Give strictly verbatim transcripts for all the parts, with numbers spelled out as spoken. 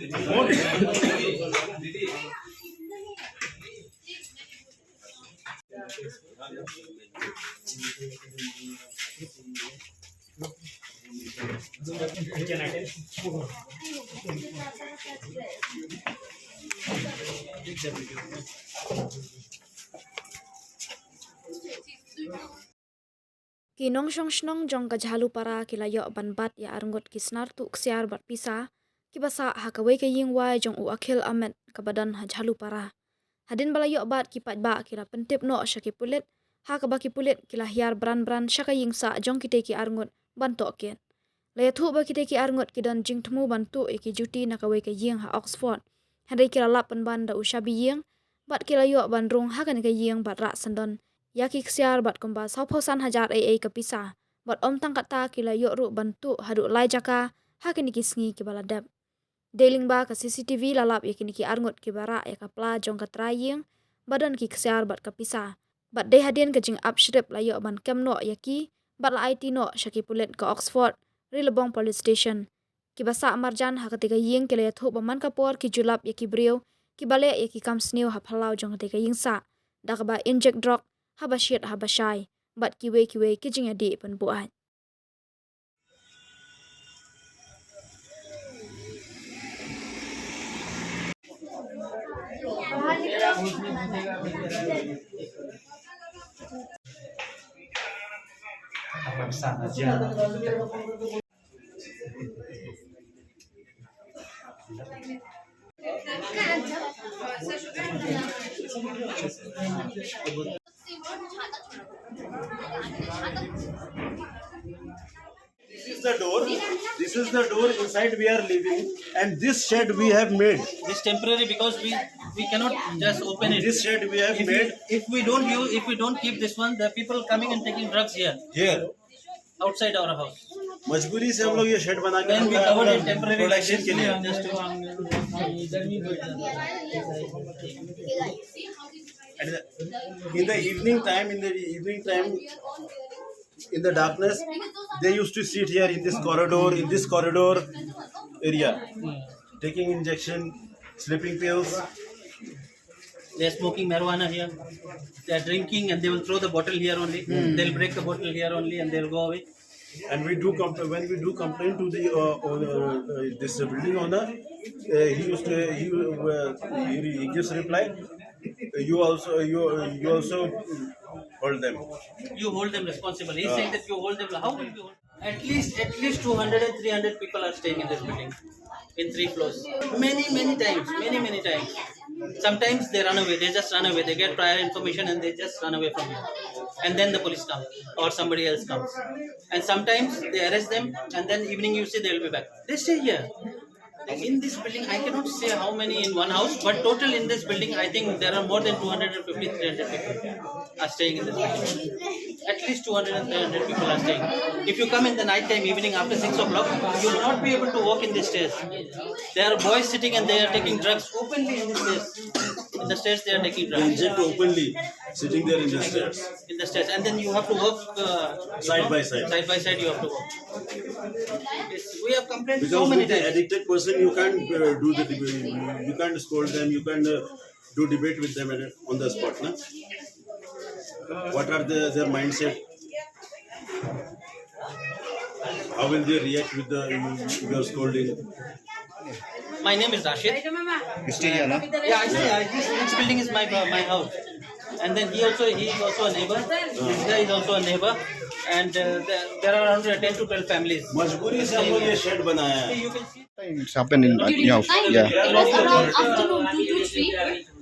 Ki nongshong shnong jong ka Jhalupara ki la ïoh ban bat ïa arngut ki snar tuh ksiar bad pisa kiba sah ha kawei ka ïing wai jong u Akhil Ahmed kaba don ha Jhalupara. Hadien ba la ïoh bat, ki paidbah ki la pyntip noh sha ki pulit, ha kaba ki pulit ki la hiar bran bran sha ka ïing sah jong kitei ki arngut ban tohkit. La ïathuh ba kitei ki arngut ki don jingthmu ban tuh ïa ki juti na kawei ka ïing ha Oxford. Hynrei ki la lap pynban da u shabi ïing bad ki la ïoh ban rung ha kane ka ïing bad rah syndon ïa ki ksiar bad kumba sawphew san hajar ei ei ka pisa. Bad ym tang katta, ki la ïoh ruh ban tuh haduh lai jaka ha kine ki sngi kiba la dep. Dei lyngba ka C C T V la lap ïa kine ki arngut kiba rah ïa ka pla jong ka trai ïing ba don ki ksiar bad ka pisa. Bad dei hadien ka jingap shrip la ïoh ban kem noh ïa ki bad la aiti noh sha ki pulit ka Oxford Rilibong Police Station. Kiba sah marjan ha katei ka ïing ki la ïathuh ba man ka por ki ju lap ïa ki briew kiba leh ïa ki kam sniew ha phyllaw jong katei ka ïing sah da kaba injek drok haba shit haba shai bad kiwei kiwei ki jingïadih pynbuaid. This is the door. This is the door inside we are living, and this shed we have made. This temporary because we we cannot just open it. This shed we have If we, made if we don't use, if we don't keep this one, there are people coming and taking drugs here here. Outside our house. मजबूरी से हम लोग ये शेड बना के Then we रखा है covered it temporary प्रोडक्शन के लिए। Just to And the, in the evening time, in the evening time, in the darkness, they used to sit here in this corridor, in this corridor area, taking injection, sleeping pills. They are smoking marijuana here. They are drinking and they will throw the bottle here only. Hmm. They'll break the bottle here only and they'll go away. And we do compl- when we do complain to the uh, owner, uh, this building owner, uh, he used to he uh, he, he gives reply. You also you you also hold them. You hold them responsible. He's Ah. saying that you hold them. How will you hold? At least at least two hundred and three hundred people are staying in this building, in three floors. Many many times, many many times. Sometimes they run away. They just run away. They get prior information and they just run away from here. And then the police come or somebody else comes. And sometimes they arrest them, and then evening you see they will be back. They stay here. In this building, I cannot say how many in one house, but total in this building, I think there are more than two hundred fifty, three hundred people are staying in this building. At least two hundred and three hundred people are staying. If you come in the night time, evening after six o'clock, you will not be able to walk in the stairs. There are boys sitting and they are taking drugs openly in the stairs. In the stairs, they are taking drugs. They inject openly, sitting there in the stairs. In the stairs, and then you have to work uh, Side by side. Side by side. You have to work. Yes, we have complained so Because many with the times. Addicted person, you can't uh, do the debate. You can't scold them. You can't uh, do debate with them at, on the spot. Na? What are the, their mindset? How will they react with the your scolding? My name is Rashid. You stay here, no? Yeah, I stay. I, this next building is my my house. And then he also he is also a neighbor. This guy is also a neighbor. And uh, there, there are around ten to twelve families. मजबूरी से हम लोग ये शेड बनाया है। You can see. It's happened in During yeah, time, yeah. It was around afternoon two to three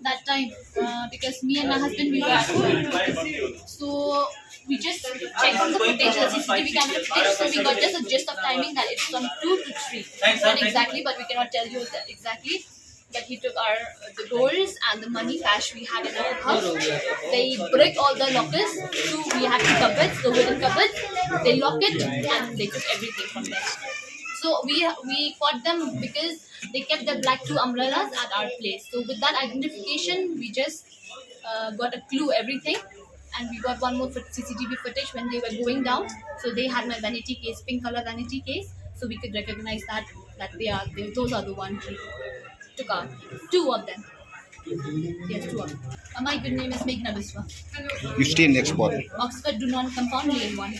that time uh, because me and my husband we were at home. So we just checked on the footage, the C C T V camera footage. So we got just a gist of timing that it's from two to three. Not exactly, but we cannot tell you the, exactly. But he took our the doors and the money cash we had in our house. They break all the lockers. So we had the cupboards, the wooden cupboards. They lock it and they took everything from there. So we we caught them because they kept the black two umbrellas at our place. So with that identification, we just uh, got a clue everything, and we got one more foot C C T V footage when they were going down. So they had my vanity case, pink color vanity case. So we could recognize that that they are they, those are the one. Two car. Two of them. Yes, two of them. Uh, my good name is Meghna Biswa. You stay in Oxford. Oxford, Dunon compound, lane one.